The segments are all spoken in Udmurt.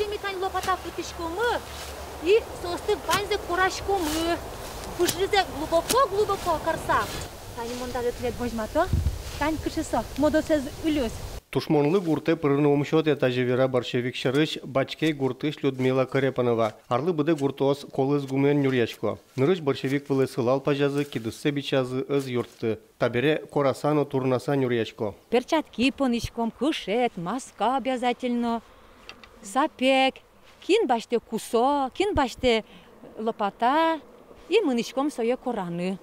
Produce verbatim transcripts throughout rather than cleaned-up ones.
Ми тань лопата кутӥськомы и соосты ваньзэ кораськомы. Пыжизэ глубоко-глубоко карыса. Тань мон тӥледлы возьмато. Тань кыӵе со, модосэз ылюз. Тушмонлы гуртэ пырыны ум сётэ, тазьы вера борщевик сярысь Бачкей гуртысь Людмила Корепанова. Арлы быдэ гуртоос колыз гумыен нюръясько. Нырысь борщевик вылэ сылал пазязы, кидыссэ бичазы, ӧз юртты. Табере кораса но турнаса нюръясько. Перчатки понӥськом, кышет, маска обязательно, сапег, кин басьтэ кусо, кин басьтэ лопата, и мынӥськом сое кораны.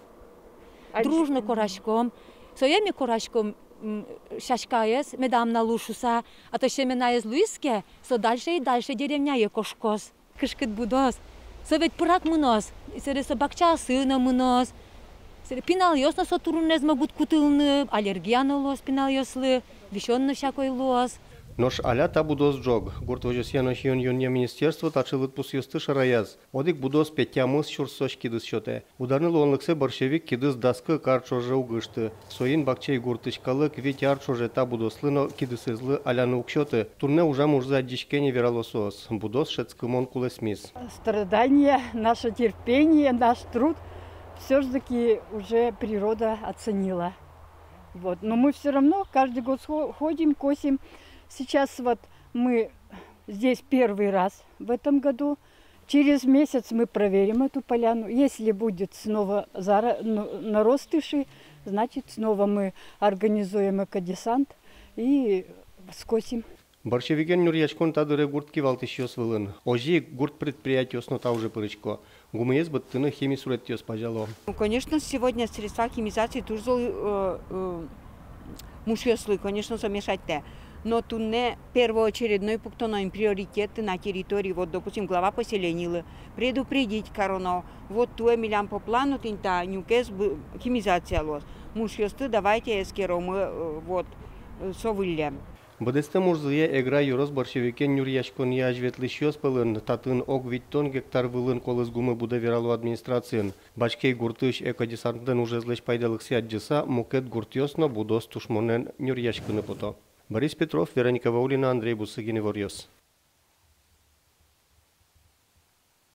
Дружно кораськом. Сое ми кораськом, м, сяськаез медам на луы шуыса, а то семенаез луиз ке, со дальше и дальше деревняе кошкоз. Кышкыт будос. Со ведь пырак мыноз, сэре со бакчаосы но мыноз. Сэре пиналъёс но со турынэз могут кутылыны, аллергия но луоз пиналъёслы, висён но всякой луоз. Нош аля та будос ӝог. Гурт возёсъя но сиён-юонъя министерство таӵе лыдпусъёсты шараяз. Одӥг будос пе тямыс сюрсозь кидыс сётэ. Уданы луонлыксэ борщевик кидыс дас кык ар ӵоже уг ышты. Соин Бакчей гуртысь калык вить ар ӵоже та будослы но кидысэзлы аляны уг сёты. Туннэ ужам ужзы адӟиське ни, верало соос. Будос шӧдскымон кулэсмиз. Страдания, наше терпение, наш труд всё ж таки уже природа оценила. Вот. Но мы всё равно каждый год схо-, ходим, косим. Сейчас вот мы здесь первый раз в этом году. Через месяц мы проверим эту поляну. Если будет снова зара-, ну, наростыши, значит, снова мы организуем экодесант и скосим. Борщевикен нюръяськон та дыре гурт кивалтӥсьёс вылын. Озьы ик гурт предприятиос но та уже пырисько. Гумыез быдтыны хими суретъёс пазяло. Ну, конечно, сегодня средства химизации туж зол, э, э, мушъёслы, конечно, со мешать каре. Но туннэ первоочередной пуктоно ини приоритеты на территории. Вот, допустим, глава поселениелы предупредить кароно. Вот туэ милям по плану тӥни та нюкез бы-, химизация луоз. Мушъёсты давайте эскеромы, э, вот, э, со выллем. Быдэстэм ужзыя Эгра ёрос борщевикен нюръяськонъя азьветлӥсьёс пӧлын. Татын ог витьтон гектар вылын колыз гумы будэ, верало администрациын. Бачкей гуртысь экодесантлэн ужезлэсь пайдалыксэ адӟыса, мукет гуртъёс но будос тушмонэн нюръяськыны пото. Борис Петров, Вероника Ваулина, Андрей Бусыгин, «Иворъёс».